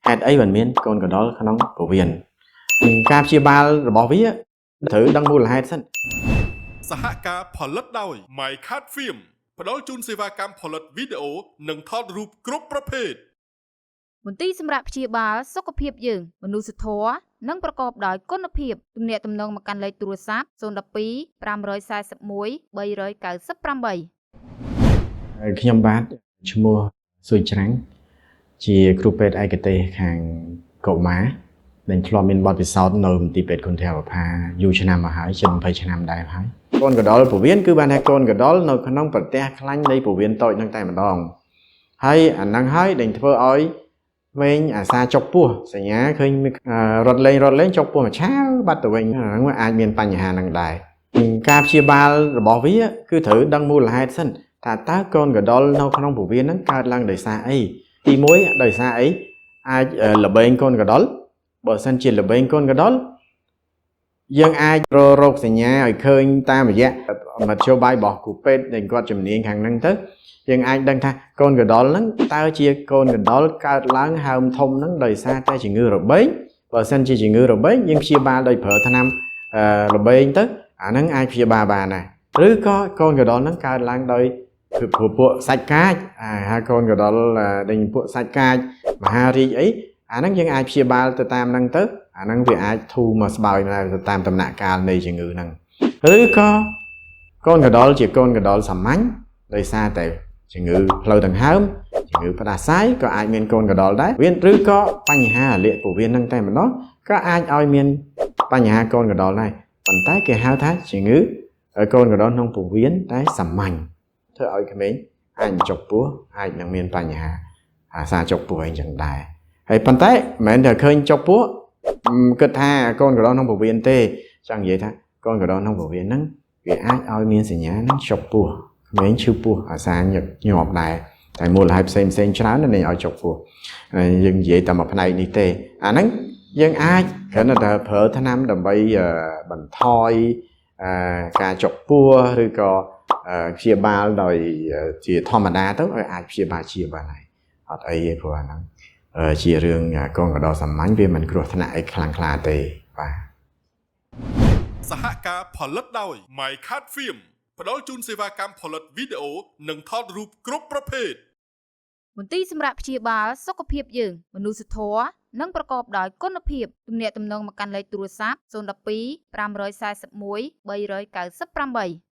ហេតុអីមិនមានកូនកណ្ដុរក្នុងពោះវៀនការព្យាបាលរបស់វាត្រូវដឹងមូលហេតុសិន សហការផលិតដោយ My Card Film ផ្ដល់ជូនសេវាកម្មផលិតវីដេអូនិងថតរូបគ្រប់ប្រភេទ មន្ទីរសម្រាប់ព្យាបាលសុខភាពយើងមនុស្សធម៌និងប្រកបដោយគុណភាពទំនាក់ទំនងមកកាន់លេខទូរស័ព្ទ012 541 398 ខ្ញុំបាទឈ្មោះសុយច្រាំងជាគ្រូពេទ្យឯកទេសខាងកុមារដែលធ្លាប់មានបទពិសោធន៍នៅមន្ទីរពេទ្យគុណធម៌ប្រផាយូរឆ្នាំមកហើយជិត20ឆ្នាំដែរហើយកូនកណ្ដុរពោះវៀនគឺបានថាកូនកណ្ដុរនៅក្នុងប្រទះខ្លាញ់នៃពោះវៀនតូចហ្នឹងតែម្ដងហើយអាហ្នឹងហើយដែលធ្វើឲ្យក្មេងអាសាចុកពោះសញ្ញាឃើញមានរត់លេងរត់លេងចុកពោះមួយឆាវបាត់ទៅវិញអាហ្នឹងវាអាចមានបញ្ហាហ្នឹងដែរការព្យាបាលរបស់វាគឺត្រូវដឹងមូលហេតុសិន ថាតើកូនកណ្ដុរនៅក្នុងពោះវៀនហ្នឹងកើតឡើងដោយសារអីទី1ដោយសារអីអាចល្បែងកូនកណ្ដុរបើសិនជាល្បែងកូនកណ្ដុរយើងអាចរករោគសញ្ញាឲ្យឃើញតាមរយៈមធ្យោបាយរបស់គ្រូពេទ្យដែលគាត់ជំនាញខាងហ្នឹងទៅយើងអាចដឹងថាកូនកណ្ដុរហ្នឹងតើជាកូនកណ្ដុរកើតឡើងហើមធំហ្នឹងដោយសារតែជំងឺរបេងបើសិនជាជំងឺរបេងយើងព្យាបាលដោយប្រើថ្នាំរបេងទៅអាហ្នឹងអាចព្យាបាលបានដែរឬក៏កូនកណ្ដុរហ្នឹងកើតឡើងដោយ គឺព្រោះពួកសាច់កាចអាហៅកូនកដុលដេញពួកសាច់កាចមហារីកអីអាហ្នឹងយើងអាចព្យាបាលទៅតាមហ្នឹងទៅអាហ្នឹងវាអាចធូរមកស្បើយដែរទៅតាមដំណាក់កាលនៃជំងឺហ្នឹងឬក៏កូនកដុលជាកូនកដុលសាមញ្ញដោយសារតែជំងឺផ្លូវដង្ហើមជំងឺផ្ដាសាយក៏អាចមានកូនកដុលដែរវាឬក៏បញ្ហារលាកពោះវៀនហ្នឹងតែម្ដងក៏អាចឲ្យមានបញ្ហាកូនកដុលដែរប៉ុន្តែគេហៅថាជំងឺកូនកដុលក្នុងពោះវៀនតែសាមញ្ញ ធ្វើឲ្យក្មេងអាចចុកពោះអាចនឹងមានបញ្ហាអាសាចុកពោះអីចឹងដែរហើយប៉ុន្តែមិនមែនតែឃើញចុកពោះគិតថាកូនកណ្ដុរក្នុងពោះវៀនទេចង់និយាយថាកូនកណ្ដុរក្នុងពោះវៀនហ្នឹងវាអាចឲ្យមានសញ្ញាហ្នឹងចុកពោះក្មេងឈឺពោះអាសាញឹកញាប់ដែរតែមូលហេតុផ្សេងផ្សេងច្រើនណាស់ឲ្យចុកពោះហើយយើងនិយាយតែមួយផ្នែកនេះទេអាហ្នឹងយើងអាចគ្រាន់តែប្រើថ្នាំដើម្បីបន្ថយការចុកពោះឬក៏ ព្យាបាលដោយជាធម្មតាទៅឲ្យអាចព្យាបាលជាបានហើយអត់អីទេព្រោះអាហ្នឹងជារឿងកូនកណ្ដុរសាមញ្ញវាមិនគ្រោះថ្នាក់អីខ្លាំងក្លាទេបាទ សហការផលិតដោយ My Card Film ផ្ដល់ជូនសេវាកម្មផលិតវីដេអូនិងថតរូបគ្រប់ប្រភេទ មន្ទីរសម្រាប់ព្យាបាលសុខភាពយើងមនុស្សធម៌និងប្រកបដោយគុណភាពទំនាក់ទំនងមកកាន់លេខទូរស័ព្ទ012 541 398